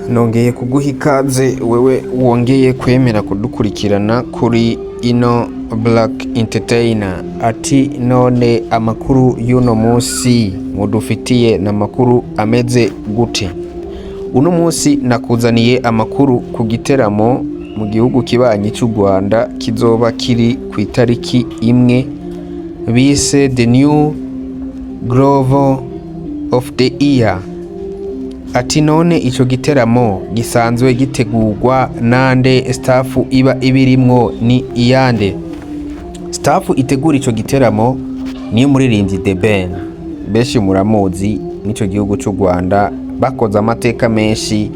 Nongeye kuguha ikaze wewe wongeye kwemera kudukurikirana kuri ino Black Entertainer. Ati none amakuru y'uno munsi mudufitiye ni amakuru ameze gute? Uno munsi nakuzaniye amakuru ku giteramo mu gihugu kibanyi c'u Rwanda kizoba kiri ku itariki 1, bise The New Groove of the Year. Ati none ico giteramo gisanzwe gitegurwa nande? Staff iba ibirimwo ni iyande? Staff itegura ico giteramo niyo muririmbyi The Ben, benshi muramuzi. N'ico gihugu c'u Rwanda bakoze amateka menshi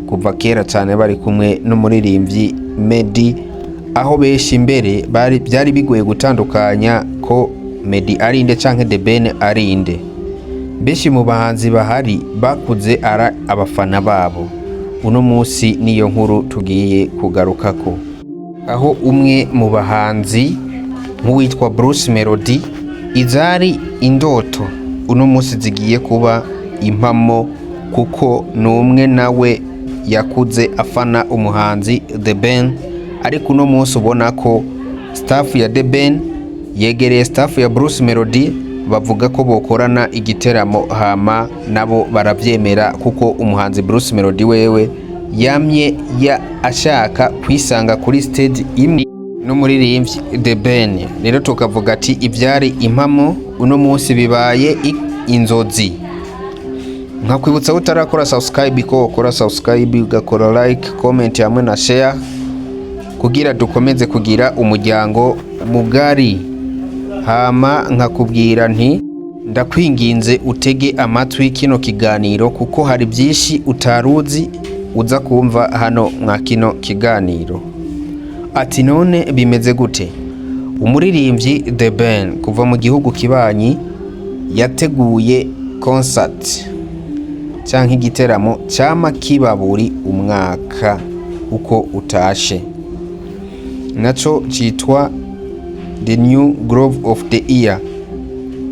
kuva kera cane bari kumwe n'umuririmbyi Meddy, aho benshi mbere bari byari bigoye gutandukanya ko Meddy ari inde canke The Ben ari inde. Benshi mu bahanzi bahari bakuze ara abafana babo. Uno munsi niyo nkuru tugiye kugarukako, aho umwe mu bahanzi nk'uwitwa Bruce Melody, izari indoto uno munsi zigiye kuba impamo, kuko ni umwe nawe yakuze afana umuhanzi The Ben. Ariko uno munsi ubona ko staff ya The Ben yegereye staff ya Bruce Melody, bavuga ko bokorana igiteramo, hama nabo baravyemera, kuko umuhanzi Bruce Melody wewe yamye ya ashaka kwisanga kuri stage imwe n'umuririmbyi The Ben. Rero tukavuga ati ivyari impamo uno munsi bibaye inzozi. Nkakwibutsa utarakora subscribe ko ukora subscribe, ugakora like, comment hamwe na share, kugira dukomeze kugira umuryango mugari. Hama nkakubwira nti ndakwinginze utege amatwi kino kiganiro, kuko hari byinshi utaruzi uza kumva hano mwa kino kiganiro. Ati none bimeze gute? Umuririmbyi The Ben kuva mu gihugu kibanyi yateguye concert canke igiteramo cama kiba buri umwaka uko utashe, naco citwa The New Groove of the Year.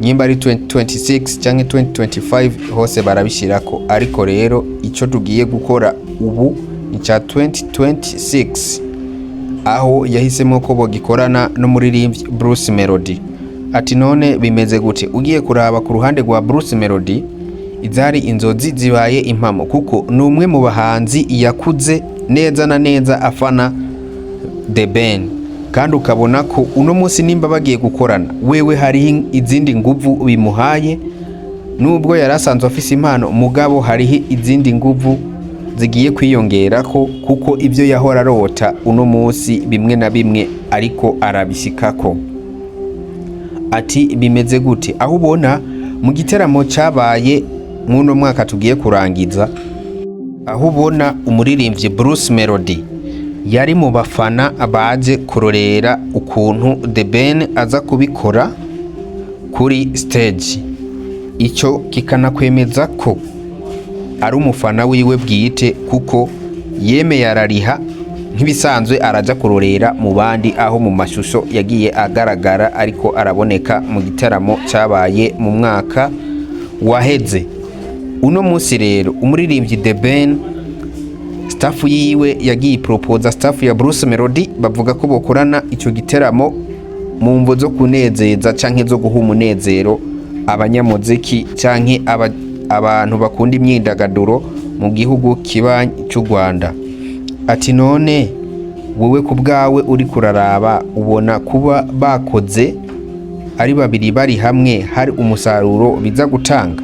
Nyimba ari 2026 canke 2025 hose barabishirako, ariko rero ico tugiye gukora ubu ni ca 2026, aho yahisemo ko bogikorana n'umuririmbyi Bruce Melody. Ati none bimeze gute? Ugiye kuraba ku ruhande rwa Bruce Melody, izari inzozi zibaye impamo, kuko ni umwe mu bahanzi yakuze neza na neza afana The Ben, kandi ukabona ko uno munsi nimba bagiye gukorana, wewe hariho izindi nguvu bimuhaye. Nubwo yari asanzwe afise impano, mugabo hariho izindi nguvu zigiye kwiyongerako, kuko ibyo yahora arota uno munsi bimwe na bimwe ariko arabishikako. Ati bimeze gute? Aho ubona mu giteramo cabaye mw'uno mwaka tugiye kurangiza, aho ubona umuririmbyi Bruce Melody yari mu bafana baje kurorera ukuntu The Ben aza kubikora kuri stage, icyo kikanakwemeza ko ari umufana wiwe bwite, kuko yemeye arariha nk'ibisanzwe araja kurorera mu bandi, aho mu mashusho yagiye agaragara ariko araboneka mu gitaramo cabaye mu mwaka waheze. Uno munsi rero umuririmbyi The Ben, staff yiwe yagiye proposa staff ya Bruce Melody, bavuga ko bokorana ico giteramo mu mvo zo kunezeza canke zo guha umunezero abanyamuziki canke abantu bakunda imyidagaduro mu gihugu kibanyi c'u Rwanda. Ati none wewe ku bwawe uri kuraraba, ubona kuba bakoze ari babiri bari hamwe hari umusaruro biza gutanga?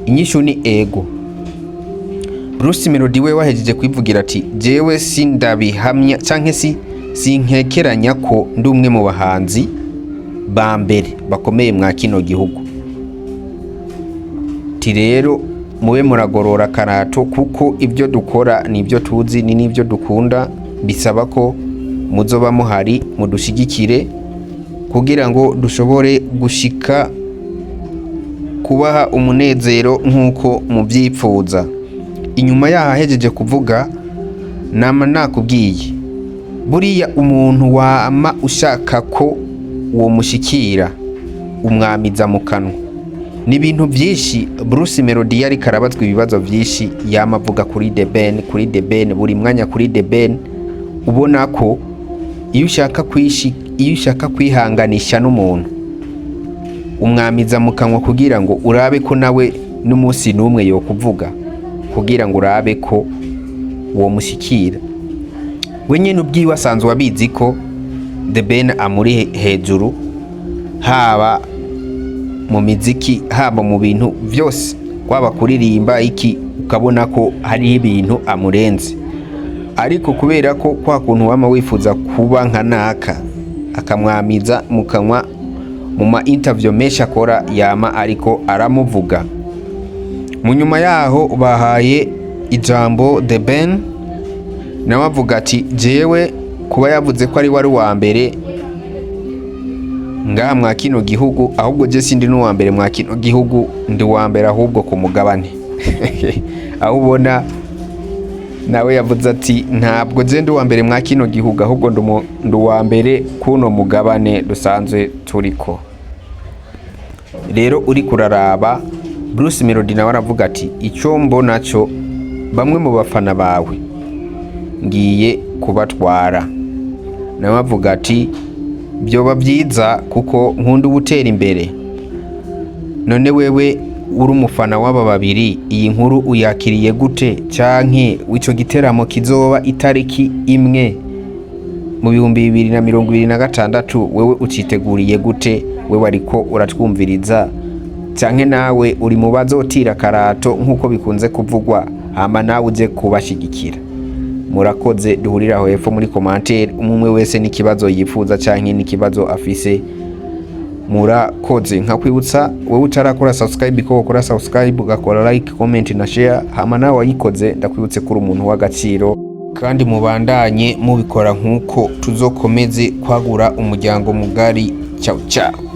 Inyishu ni ego. Bruce Melody we wahejeje kwivugira ati jewe sindabihamya canke si sinkekeranya ko ndi umwe mu bahanzi ba mbere bakomeye mwa kino gihugu. Ti rero mube muragorora karato, kuko ibyo dukora nibyo tuzi, ni n'ibyo dukunda, bisaba ko muzoba muhari mudushigikire kugira ngo dushobore gushika kubaha umunezero nk'uko mubyipfuza. Inyuma yaho ahejeje kuvuga, nama nakubwiye, buriya umuntu wama ushaka ko uwo mushikira umwamiza mu kanwa. Ni ibintu byinshi. Bruce Melody yari karabazwa ibibazo byinshi, yama avuga kuri The Ben, kuri The Ben, buri mwanya kuri The Ben. Ubona ko iyo ushaka kwihanganisha n'umuntu, umwamiza mu kanwa kugira ngo urabe ko nawe n'umunsi n'umwe yokuvuga, kugira ngo urabe ko uwo mushyikira. We nyine ubwiwe asanzwe abizi ko The Ben amuri hejuru, haba mu miziki, haba mu bintu byose, waba kuririmba iki, ukabona ko hariho ibintu amurenze. Ariko kubera ko kwa kuntu wama wifuza kuba nka naka, akamwamiza mu kanwa. Mu ma interview menshi akora yama ariko aramuvuga. Mu nyuma yaho bahaye ijambo The Ben, nawe avuga ati jewe kuba yavuze ko ari wari uwa mbere ngaha mwa kino gihugu, ahubwo je sindi n'uwa mbere mwa kino gihugu, ndi uwa mbere ahubwo ku mugabane. Aho ubona nawe yavuze ati ntabwo je ndi uwa mbere mwa kino gihugu, ahubwo ndi uwa mbere kuno mugabane dusanzwe turiko. Rero uri kuraraba, Bruce Melody nawe aravuga ati icyo mbona cyo, bamwe mu bafana bawe ngiye kubatwara. Nawe avuga ati byoba byiza kuko nkunda ubutera imbere. None wewe uri umufana w'aba babiri, iyi nkuru uyakiriye gute? Canke w'ico giteramo kizoba itariki 1 mu 2026, wewe uciteguriye gute? Wewe ariko uratwumviriza, canke nawe uri mu bazotira karato nk'uko bikunze kuvugwa, hama nawe uze kubashigikira? Murakoze, duhurira aho hepfo muri commentaire, umwe umwe wese n'ikibazo yifuza canke n'ikibazo afise. Murakoze. Nkakwibutsa wewe utarakora subscribe ko ukora subscribe, ugakora like, comment na share. Hama nawe wayikoze, ndakwibutse ko uri umuntu w'agaciro, kandi mubandanye mubikora nk'uko tuzokomeze kwagura umuryango mugari. Ciao ciao.